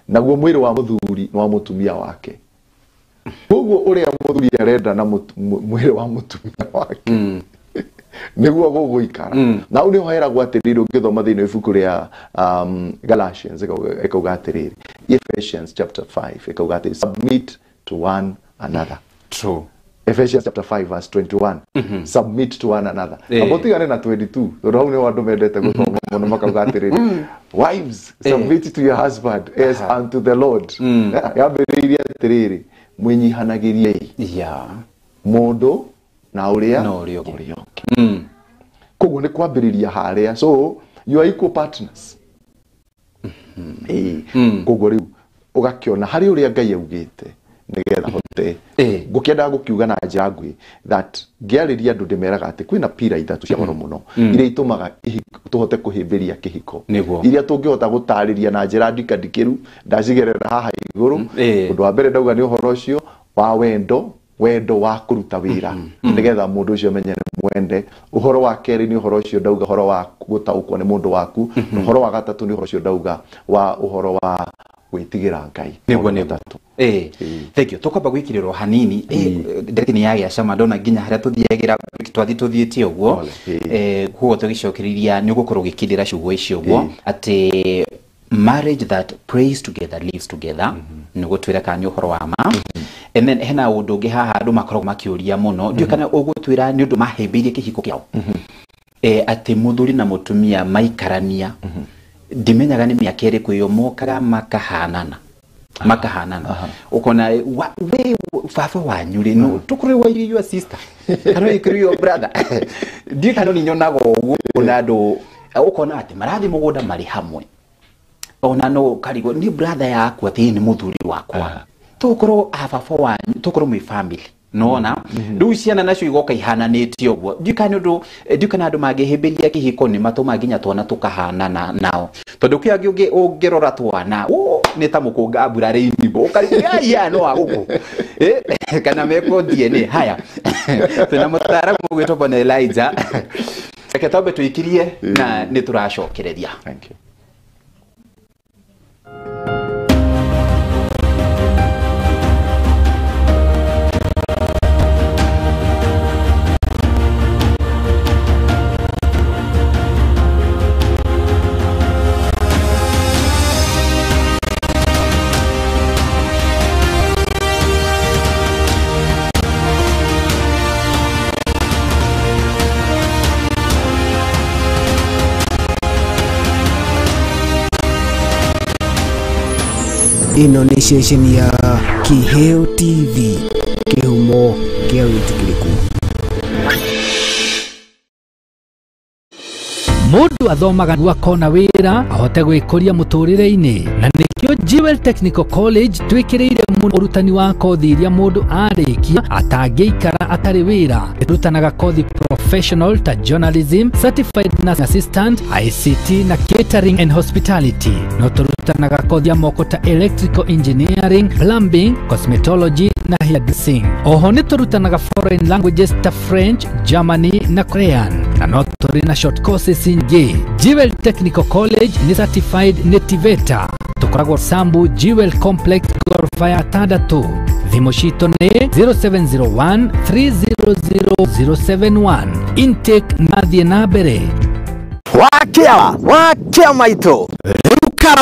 S2: Naguo mwĩrĩ wa mũthuri nĩ wa mũtumia wake. Koguo ũrĩa mũthuri arenda na mwĩrĩ wa mũtumia wake nĩguo gũgũikara. Na hau nĩho heragwo atĩrĩrĩ, ũngĩthoma thĩinĩ wa ibuku rĩa Galatians ĩkauga atĩrĩrĩ, Ephesians chapter 5 ĩkauga atĩrĩrĩ, submit to one another.
S1: True.
S2: Ephesians chapter 5 verse 21. Submit to one another. Abotigane na 22. Tondu hau nĩho andũ mendete gũthoma mũno makauga atĩrĩrĩ, wives submit to your husband as unto the Lord. Yambĩrĩirie atĩrĩrĩ, mwĩnyihanagĩriei mũndũ na ũrĩa ũngĩ. Koguo nĩ kwambĩrĩria harĩa, so you are equal partners. Koguo rĩu ũgakĩona harĩ ũrĩa Ngai augĩte nĩgetha hote ngũkĩendaga gũkiuga na njĩra nguhĩ that ngĩarĩria andũ ndĩmeraga atĩ kwĩna pira ithatũ cia goro mũno iria itũmaga tũhote kũhĩmbĩria kĩhiko, iria tũngĩhota gũtarĩria na njĩra ndikandikĩru. Ndacigerera haha igũrũ. Ũndũ wa mbere ndauga nĩ ũhoro ũcio wa wendo, wendo wa kũruta wĩra nĩgetha mũndũ ũcio amenye nĩ mwende. Ũhoro wa kerĩ nĩ ũhoro ũcio ndauga ũhoro wa gũtaũkwo nĩ mũndũ waku. Ũhoro wa gatatũ nĩ ũhoro ũcio ndauga wa ũhoro wa gwĩtigĩra Ngai.
S1: Nĩguo nĩguo. Thank you. Tũkwamba gwĩkĩrĩrwo hanini ndereti nĩ yagĩa cama ndona nginya harĩa tũthiagĩra twathiĩ tũthiĩte ũguo. Koguo tũgĩcokereria nĩ ũgũkorwo ũgĩkindĩra ciugo icio ũguo atĩ marriage that prays together lives together. Nĩ gũtwĩra kana nĩ ũhoro wa ma. And then hena ũndũ ũngĩ haha andũ makoragwo makĩũria mũno, ndiũĩ kana ũgũtwĩra nĩ ũndũ mahĩmbĩirie kĩhiko kĩao. Atĩ mũthuri na mũtumia maikarania ndimenyaga nĩ mĩaka ĩrĩkũ ĩyo mokaga makahanana. Ukona we baba wanyu rĩ, no tũkũrĩ wa your sister kana ĩkũrĩ your brother. Ndiũĩ kana nĩ nyonaga ũguo na andũ ũkona atĩ marathiĩ mũgũnda marĩ hamwe, ona no karigwo nĩ brother yaku atĩ nĩ mũthuri wakwa, tũkorwo a baba wanyu, tũkorwo mwĩ family nona rĩu ciana nacio igoka ihananĩte ũguo. Ndiũĩ kana ũndũ, ndiũĩ kana andũ mangĩhĩmbĩria kĩhiko nĩ matũma nginya twana tũkahanana nao, tondũ kwĩ angĩ ũngĩrora twana nĩ ta mũkũnga mbura rĩinibũ ũkarigwo ya no wa gũkũ kana mekwo DNA. Haya, twĩna mũtaaramu ũgwĩtwo Bwana Elijah, reke twambe tũikirie na nĩ tũracokereria.
S2: Thank you.
S3: Ĩno nĩ ceceni ya Kiheo TV, kĩhumo kĩa wĩtĩkĩrĩku.
S4: Mundu athomaga nĩguo akona wĩra ahote gwĩkũria mũtũrĩre-inĩ, na nĩkĩo Jewel Technical College twĩkĩrĩire mũno ũrutani wa kothi iria mũndũ arĩkia atangĩikara atarĩ wĩra. Ĩrutanaga kothi professional ta journalism, certified nurse assistant, ICT na catering and hospitality. No tũrutanaga kothi ya moko ta electrical engineering, plumbing, cosmetology na hairdressing. Oho nĩ tũrutanaga foreign languages ta French, Germany na Korean, na no tũrĩ na short courses ingĩ. Jewel Technical College nĩ certified nĩ TVETA. Tũkoragwo Sambu Jewel Complex ghorofa ya 6. Thimũ citũ nĩ 0701 300 071. Intake nathiĩ na mbere.
S5: Wakia maitũ. Rĩu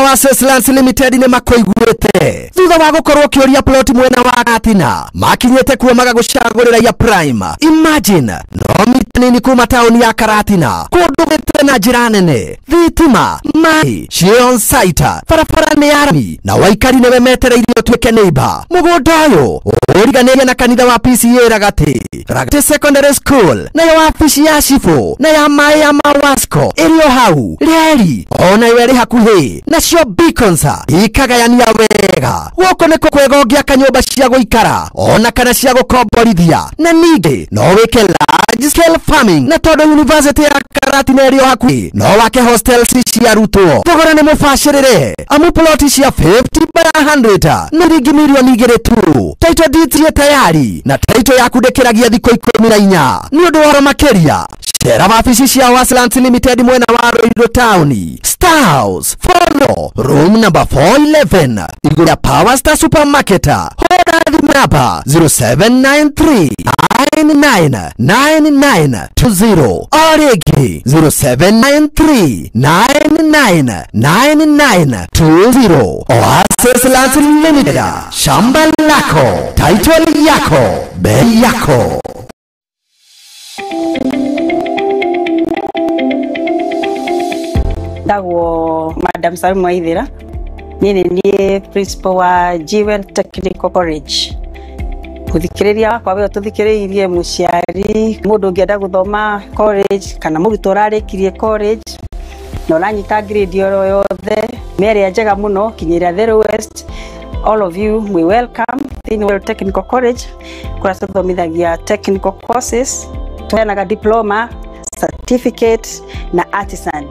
S5: Oasis Lands Limited nĩ makoiguĩte thutha wa gũkorwo ũkĩũria plot mwena wa Gatina, makinyĩte kuo magagũcagũrĩra ya prime. Imagine no mita nini kuma taũni ya Karatina, kũndũ gĩte na njĩra nene, thitima, maĩ ciĩ on site, barabara nĩ ya rami na waikari nĩwe metereire ũtuĩke neighbor. Mũgũnda ũyũ ũriganĩrie na kanitha wa PCA Ragati, Ragati Secondary School, nayo wabici ya cibũ na ya maĩ ya Mawasco ĩrĩ o hau, reri ona yo ĩrĩ hakuhĩ, nacio beacons ikagayania wega. Gũkũ nĩkuo kwega ũngĩaka nyũmba cia gũikara ona kana cia gũkomborithia, na ningĩ no wĩke large scale farming, na tondũ university ya Karatina ĩrĩ o hakuhĩ no wake hostels cia arutwo. Thogora nĩ mũbacĩrĩre, amu ploti cia 50 by 100 nĩ ciringi mirioni 2 tu. Title deeds ciĩ tayari na title yaku ndĩkĩragia thikũ 14. Nĩ ũndũ wa ũhoro makĩria cera wabici cia Oasis Lands Limited mwena wa Ruiru Town, Star House, Follow, room number 411, igũrũ ya Power Star Supermarket. Hũra thimũ namba 0793 999920, o rĩngĩ 0793 999920. Oasis Lands Limited, shamba lako, title yako, bei yako.
S6: Ndagwo Madam Salma Waithera, niĩ nĩ principal wa Jewel Technical College. Muthikĩrĩria wakwa we ũtũthikĩrĩirie, mũciari, mũndũ ũngĩenda gũthoma college kana mũrutwo ũrarĩkirie college na ũranyita grade oro yothe, mĩaria njega mũno kinyĩria the lowest, all of you we welcome thĩinĩ wa Technical College kũrĩa tũthomithagia technical courses, tũheanaga diploma, certificate na artisan.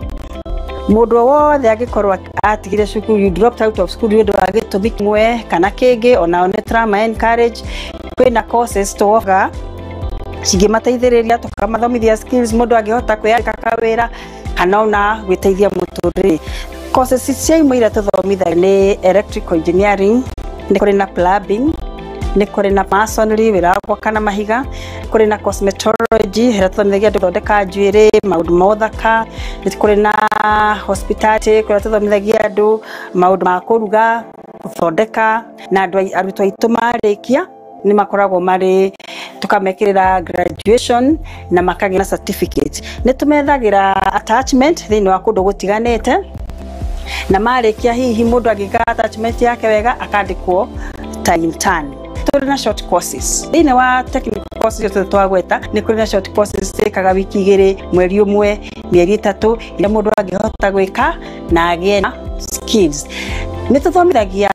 S6: Mũndũ wothe angĩkorwo atigire cukuru, you dropped out of school nĩ ũndũ wa gĩtũmi kĩmwe kana kĩngĩ, onao nĩ tũrama encourage. Kwĩna courses twoga cingĩmateithĩrĩria, tũkamathomithia skills mũndũ angĩhota kwĩyandĩka kawĩra kana ona gwĩteithia mũtũrĩre. Courses cia imwe iria tũthomithagia nĩ electrical engineering, nĩ kũrĩ na plumbing, nĩ kũrĩ na masonry, wĩra wa gwaka na mahiga, kũrĩ na cosmetology ĩrĩa tũthomithagia andũ gũthondeka njuĩrĩ, maũndũ ma ũthaka, nĩ kũrĩ na hospitality kũrĩa tũthomithagia andũ maũndũ ma kũruga, gũthondeka, na andũ arutwo aitũ marĩkia nĩ makoragwo marĩ tũkamekĩrĩra graduation na makagĩa na certificate. Nĩ tũmethagĩra attachment thĩinĩ wa kũndũ gũtiganĩte, na marĩkia hihi mũndũ angĩka attachment yake wega akandĩkwo ta intern. Tũrĩ na short courses thĩinĩ wa technical courses ciothe twagweta, nĩ kũrĩ na short courses ciĩkaga wiki 2, mweri 1, mĩeri 3, iria mũndũ angĩhota gwĩka na agĩe na skills. Nĩ tũthomithagia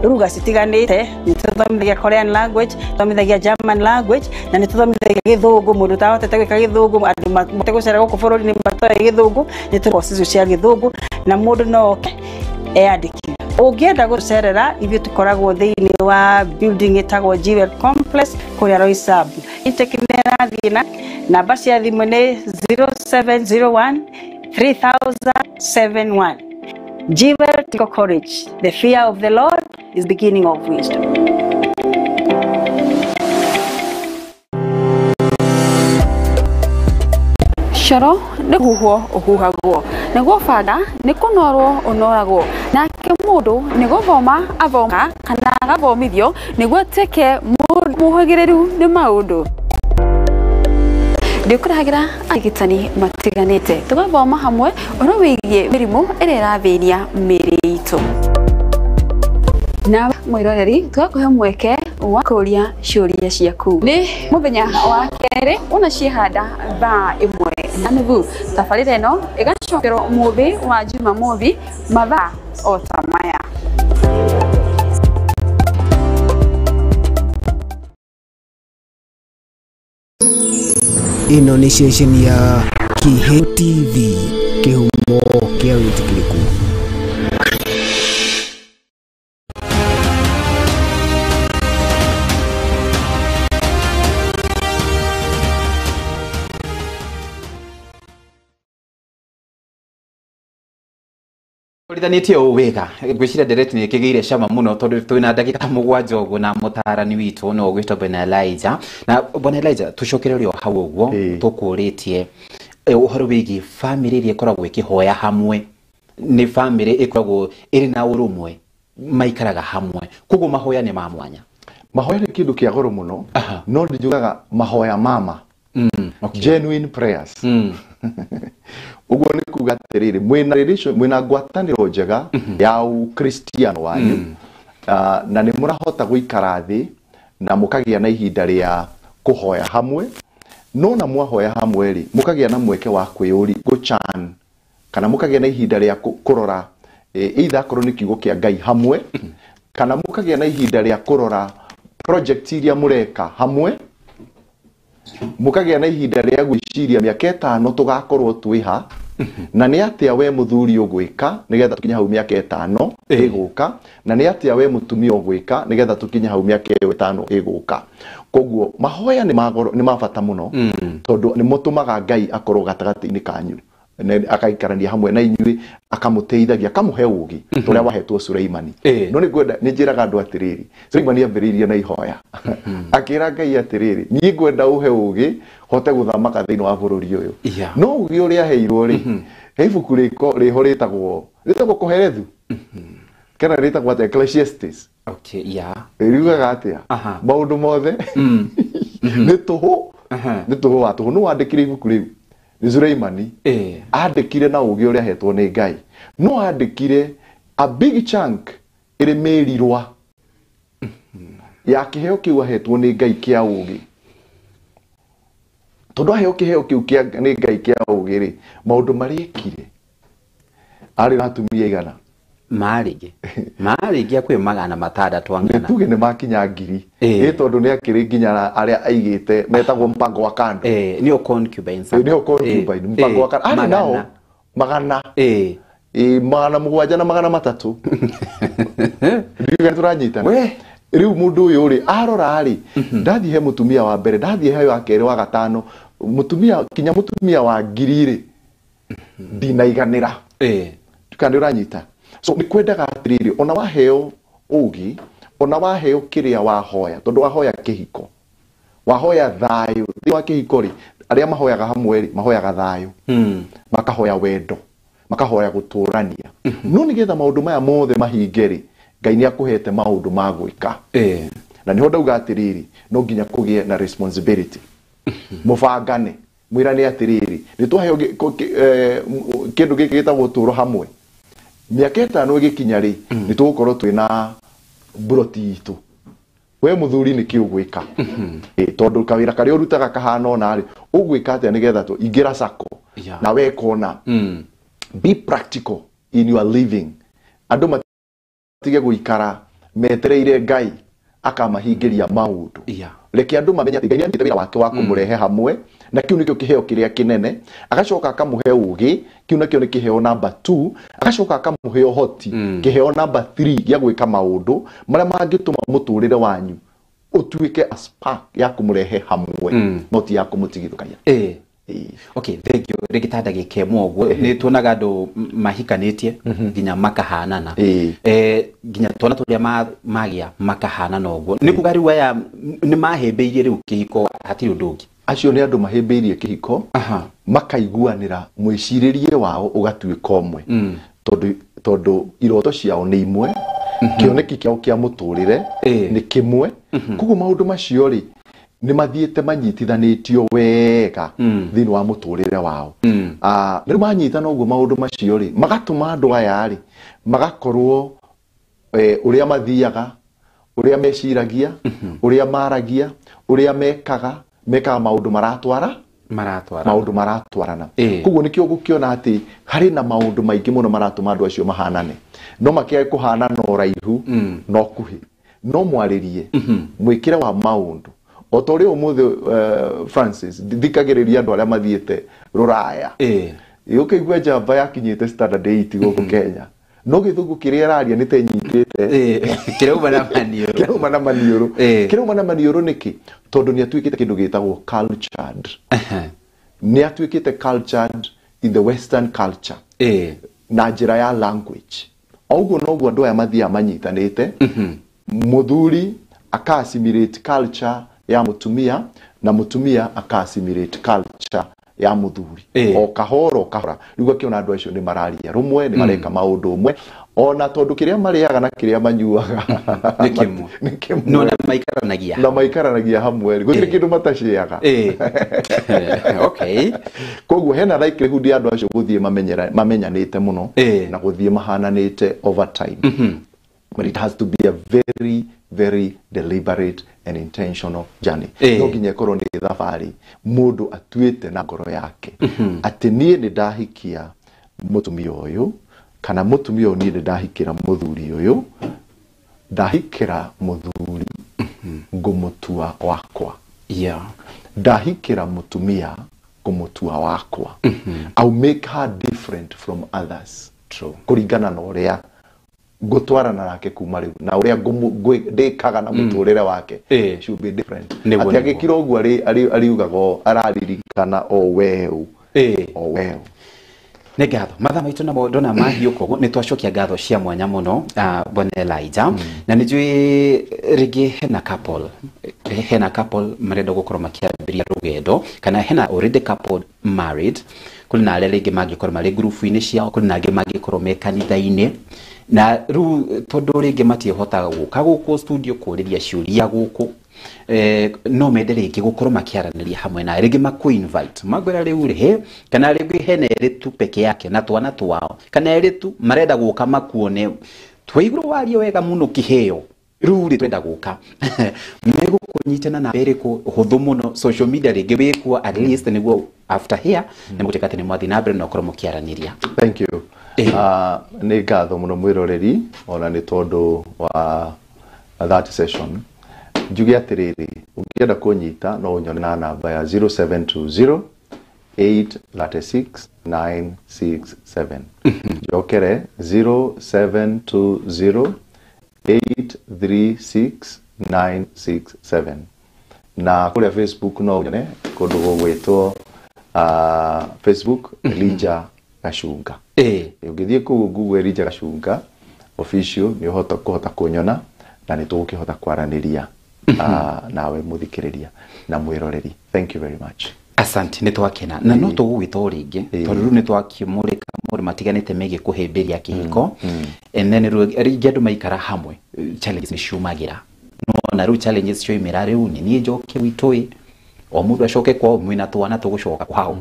S6: ruga citiganĩte, nĩ tũthomithagia Korean language, tũthomithagia German language, na nĩ tũthomithagia gĩthũngũ. Mũndũ ũtahotete gwĩka gĩthũngũ, andũ mahote gũcera gũkũ bũrũri-inĩ matoĩ gĩthũngũ, nĩ tũrĩ courses cia gĩthũngũ na mũndũ no oke eyandĩkithie. Ũngĩenda gũcerera, ithuĩ tũkoragwo thĩinĩ wa building ĩtagwo Jewel Complex kũrĩa Roysambu. Intake nĩ ĩrathiĩ na namba cia thimũ nĩ 0701 3071. Jewel Technical College, the fear of the Lord is beginning of wisdom.
S7: Coro nĩ kũhuhwo ũhuhagwo, nĩguo banga nĩ kũnorwo ũnoragwo, nake mũndũ nĩ gũthoma athomaga kana agathomithio nĩguo atuĩke mũhĩgĩrĩru nĩ maũndũ. Ndĩkũrehagĩra arigitani matiganĩte tũgathoma hamwe ũhoro wĩgiĩ mĩrimũ ĩrĩa ĩrathĩnia mĩĩrĩ itũ. Nawe mwĩroreri tũgakũhe mweke wa kũũria ciũria ciaku. Nĩ mũthenya wa kerĩ ũna ciĩhanda thaa 1. na nuthu. Tabarĩra ĩno ĩgacokerwo mũthĩ wa Jumamothi mathaa o ta maya.
S3: Ĩno nĩ ceceni ya Kĩheo TV, kĩhumo kĩa wĩtĩkĩrĩku.
S1: Ũrithanĩtie ũũ wega ngwĩciria ndereti nĩ ĩkĩgĩire cama mũno tondũ twĩna ndagĩka 7 ũguo na mũtarani witũ no ũgwĩtwo Bwana Elijah. Na Bwana Elijah, tũcokererie o hau ũguo tũkũrĩtie ũhoro wĩgiĩ bamĩrĩ ĩrĩa ĩkoragwo ĩkĩhoya hamwe. Nĩ bamĩrĩ ĩkoragwo ĩrĩ na ũrũmwe, maikaraga hamwe, koguo mahoya nĩ ma mwanya.
S2: Mahoya nĩ kĩndũ kĩa goro mũno, no nĩ njugaga mahoya mama, genuine prayers. Ũguo nĩ kuga atĩrĩrĩ, mwĩna relation, mwĩna ngwatanĩro njega ya ũkristiano wanyu, na nĩ mũrahota gũikara thĩ na mũkagĩa na ihinda rĩa kũhoya hamwe. No na mwahoya hamwe rĩ, mũkagĩa na mweke wa kwĩyũri gũchan, kana mũkagĩa na ihinda rĩa kũrora either akorwo nĩ kiugo kĩa Ngai hamwe, kana mũkagĩa na ihinda rĩa kũrora project iria mũreka hamwe, mũkagĩa na ihinda rĩa gwĩciria mĩaka 5 tũgakorwo twĩ ha, na nĩ atĩa we mũthuri ũgwĩka nĩgetha tũkinye hau mĩaka 5 ĩgũka, na nĩ atĩa we mũtumia ũgwĩka nĩgetha tũkinye hau mĩaka ĩyo 5 ĩgũka. Koguo mahoya nĩ magoro, nĩ ma bata mũno, tondũ nĩ mũtũmaga Ngai akorwo gatagatĩ-inĩ kanyu, akaikarania hamwe na inyuĩ, akamũteithagia, akamũhe ũũgĩ ũrĩa wahetwo Suleimani. No nĩ ngwenda, nĩ njĩraga andũ atĩrĩrĩ, Suleimani ambĩrĩirie na ihoya, akĩra Ngai atĩrĩrĩ, niĩ ngwenda ũhe ũũgĩ hote gũthamaka thĩinĩ wa bũrũri ũyũ. No ũũgĩ ũrĩa aheirwo rĩ, he ibuku rĩho rĩtagwo Kohelethu, kana rĩtagwo atĩa, Ecclesiastes. Riugaga atĩa? Maũndũ mothe nĩ tũhũ, nĩ tũhũ wa tũhũ. Nũ wandĩkire ibuku rĩu? Nĩ Suleimani. Andĩkire na ũũgĩ ũrĩa ahetwo nĩ Ngai, no andĩkire a big chunk ĩrĩ mĩrirwa ya kĩheo kĩu ahetwo nĩ Ngai kĩa ũũgĩ. Tondũ aheo kĩheo kĩu kĩa nĩ Ngai kĩa ũũgĩ rĩ, maũndũ marĩa ekire, arĩ na atumia igana,
S1: marĩngĩ akwĩ 600 angana,
S2: tuge nĩ makinya 1000. Ĩ tondũ nĩ akĩrĩ nginya arĩa aigĩte metagwo mpango wa kando,
S1: nĩo concubines,
S2: nĩo concubine, mpango wa kando arĩ nao magana, 700 na 300. Ndiuga tũranyitana. Rĩu mũndũ ũyũ rĩ, arora rĩ, ndathiĩ he mũtumia wa mbere, ndathiĩ he wa kerĩ, wa gatano, mũtumia kinya mũtumia wa 1000 rĩ, ndinaiganĩra. Kana nĩ ũranyita? So nĩ kwendaga atĩrĩrĩ, ona waheo ũũgĩ, ona waheo kĩrĩa wahoya, tondũ wahoya kĩhiko, wahoya thayũ. Thĩinĩ wa kĩhiko rĩ, arĩa mahoyaga hamwe rĩ, mahoyaga thayũ, makahoya wendo, makahoya gũtũrania. No nĩgetha maũndũ maya mothe mahinge rĩ, Ngai nĩ akũhete maũndũ ma gwĩka. Na nĩho ndauga atĩrĩrĩ, no nginya kũgĩe na responsibility. Mũbangane, mwĩrane atĩrĩrĩ, nĩ twaheo kĩndũ gĩkĩ gĩtagwo ũtũũro hamwe. Mĩaka 5 ĩgĩkinya rĩ, nĩ tũgũkorwo twĩna mburoti itũ. We mũthuri nĩ kĩ ũgwĩka? Tondũ kawĩra karĩa ũrutaga kahana ona rĩ, ũgwĩka atĩa nĩgetha ingĩra sacco na weka ona. Be practical in your living. Andũ matige gũikara metereire Ngai akamahingĩria maũndũ. Reke andũ mamenye atĩ Ngai nĩarutĩte wĩra wake wa kũmũrehe hamwe, na kĩu nĩkĩo kĩheo kĩrĩa kĩnene. Agacoka akamũhe ũũgĩ, kĩu nakĩo nĩ kĩheo namba 2. Agacoka akamũhe ũhoti, kĩheo namba 3 gĩa gwĩka maũndũ marĩa mangĩtũma mũtũrĩre wanyu ũtuĩke a spark ya kũmũrehe hamwe, no ti ya kũmũtigithũkania.
S1: Okay, thank you. Rĩngĩ ta ndagĩka ĩmwe ũguo, nĩ tuonaga andũ mahikanĩtie nginya makahanana, nginya twana tũrĩa magĩa makahanana ũguo. Nĩ kuga rĩu aya nĩ mahĩmbĩirie rĩu kĩhiko, hatirĩ ũndũ ũngĩ.
S2: Acio nĩ andũ mahĩmbĩirie kĩhiko, makaiguanĩra mwĩcirĩrie wao ũgatuĩka ũmwe, tondũ iroto ciao nĩ imwe, kĩoneki kĩao kĩa mũtũrĩre nĩ kĩmwe. Koguo maũndũ macio rĩ, nĩ mathiĩte manyitithanĩtio wega thĩinĩ wa mũtũrĩre wao. Rĩu manyitana ũguo maũndũ macio rĩ, magatũma andũ aya rĩ, magakorwo ũrĩa mathiaga, ũrĩa meciragia, ũrĩa maragia, ũrĩa mekaga, mekaga maũndũ maratwara
S1: Maratwarana.
S2: Maũndũ maratwarana. Koguo nĩkĩo ũgũkĩona atĩ harĩ na maũndũ maingĩ mũno maratũma andũ acio mahanane, no makĩage kũhanana ũraihu no kuhĩ, no mwarĩrie mwĩkĩre wa maũndũ. O ta ũrĩa ũmũthĩ, Francis, thikagĩrĩria andũ arĩa mathiĩte rũraya, ũkĩigua njamba yakinyĩte standard 8 gũkũ Kenya, no gĩthũngũ kĩrĩa ĩraria nĩ ta ĩnyitĩte
S1: kĩrauma na maniũrũ.
S2: Kĩrauma na maniũrũ. Kĩrauma na maniũrũ nĩkĩ? Tondũ nĩ atuĩkĩte kĩndũ gĩtagwo cultured. Nĩ atuĩkĩte cultured in the western culture na njĩra ya language. O ũguo noguo andũ aya mathiaga manyitanĩte, mũthuri aka assimilate culture ya mũtumia na mũtumia aka assimilate culture ya mũthuri, o kahora o kahora. Rĩu ũgakĩona andũ acio nĩ mararia rũmwe, nĩ mareka maũndũ ũmwe, ona tondũ kĩrĩa marĩaga na kĩrĩa manyuaga
S1: nĩ kĩmwe.
S2: Nĩ kĩmwe.
S1: No na maikaranagia.
S2: Na maikaranagia hamwe, gũtirĩ kĩndũ matacĩaga.
S1: Okay.
S2: Koguo hena likelihood ya andũ acio gũthiĩ mamenyanĩte mũno na gũthiĩ mahananĩte over time. But it has to be a very very deliberate and intentional journey. No nginya ĩkorwo nĩ thabarĩ mũndũ atuĩte na ngoro yake atĩ niĩ nĩ ndahikia mũtumia ũyũ, kana mũtumia ũyũ niĩ nĩ ndahikĩra mũthuri ũyũ, ndahikĩra mũthuri ngũmũtua wakwa, ndahikĩra mũtumia ngũmũtua wakwa. I'll make her different from others.
S1: True.
S2: Kũringana na ũrĩa ngũtwarana nake kuma rĩu na ũrĩa ndĩkaga na mũtũrĩre wake, she will be different. Atĩ agĩkira ũguo ariugaga araririkana o weũ, o weũ.
S1: Nĩ ngatho mathaa maitũ namo ndona mahiũka ũguo, nĩ twacokia ngatho cia mwanya mũno, bwana Elijah. Na nĩ njũĩ rĩngĩ hena couple marenda gũkorwo makĩambĩrĩria rũgendo, kana hena already couple married. Kũrĩ na arĩa rĩngĩ mangĩkorwo marĩ ngurubu-inĩ ciao, kũrĩ na angĩ mangĩkorwo me kanitha-inĩ, na rĩu tondũ rĩngĩ matiĩhotaga gũka gũkũ studio kũrĩria ciũria gũkũ, no mende rĩngĩ gũkorwo makĩaranĩria hamwe na rĩngĩ makũ invite magwĩra rĩu rĩ, kana rĩngĩ hena erĩ tu peke yake na twana twao, kana erĩ tu marenda gũka makuone, twaigua warie wega mũno kĩheo, rĩu rĩ twenda gũka, megũkũnyitana na ĩrĩkũ hũthũ mũno? Social media rĩngĩ wĩkuo, at least nĩguo after here nĩ mũgũtuĩka atĩ nĩ mwathiĩ na mbere na ũkorwo mũkĩaranĩria.
S2: Thank you. Nĩ ngatho mũno mwĩroreri, ona nĩ tondũ wa that session. Njuge atĩrĩrĩ, ũngĩenda kũnyita no ũnyone na namba ya 0720 836 967. Njokere, 0720 836 967. Na kũrĩa Facebook no ũnyone kũndũ gũgwĩtwo Facebook Elijah Gacunga. Ũngĩthiĩ kũu Google Elijah Gacunga official nĩ ũhota kũhota kũnyona na nĩ tũgũkĩhota kwaranĩria nawe mũthikĩrĩria na mwĩroreri. Thank you very much.
S1: Asante, nĩ twakena na no tũgũgwĩta o rĩngĩ, tondũ rĩu nĩ twakĩmũrĩka maũndũ matiganĩte megiĩ kũhĩmbĩria kĩhiko. And then rĩu rĩngĩ andũ maikara hamwe, challenges nĩ ciumagĩra. No na rĩu challenges cioimĩra, rĩu nĩ niĩ njoke gwitũ ĩ, o mũndũ acoke kwao, mwĩna twana tũgũcoka kwao.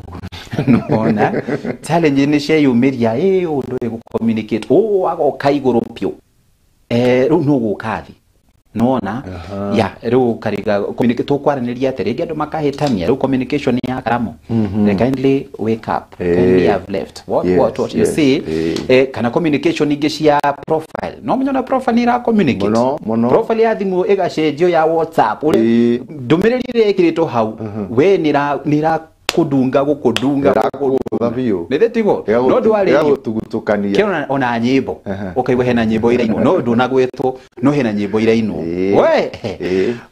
S1: Nona challenge nĩ cieyumĩria, ĩ ũndũ ĩ gũ-communicate, ũ agoka igũrũ piũ, rĩu no gũka thĩ nona ya rĩu kariga communicate, tũkwaranĩria atĩ rĩngĩ andũ makahĩtania, rĩu communication ya karamo. They kindly wake up, kindly have left what, what you see. Kana communication ingĩ cia profile, no mũnyona profile nĩ ira communicate.
S2: Mũno, mũno.
S1: Profile ya thimũ ĩgacenjio ya WhatsApp, ũrĩa ndũmĩrĩri ĩrĩa ĩkĩrĩtwo hau we nĩ ĩra kũndunga gũkũndunga.
S2: Ĩrakũgũtha biũ.
S1: Nĩ tiguo no ndwarĩrio.
S2: Ĩgagũtugutũkania.
S1: Kĩona ona nyĩmbo ũkaigua hena nyĩmbo irainwo, no ndũnagwĩtwo, no hena nyĩmbo irainwo. We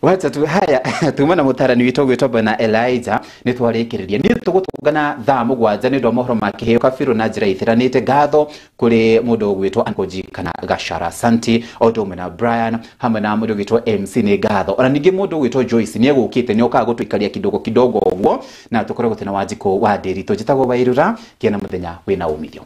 S1: wacha tu haya. Tuma na mũtarani witũ gwĩtwo bwana Elijah, nĩ twarĩkĩrĩria. Nĩ tũgũtũngana thaa 7 nĩ ũndũ wa mohoro ma kĩheo kabirũ na njĩra ithĩranĩte. Ngatho kũrĩ mũndũ ũgwĩtwo Ankoji kana Gashara Santi, o ũndũ ũmwe na Brian hamwe na mũndũ ũgwĩtwo MC, nĩ ngatho. Ona ningĩ mũndũ ũgwĩtwo Joyce nĩ egũkĩte, nĩ okaga gũtũikaria kidogo kidogo ũguo, na tũkoragwo twĩna Wanjikũ wa Ndĩritũ. Njĩtagwo Wairura, kĩena mũthenya wĩna umithio.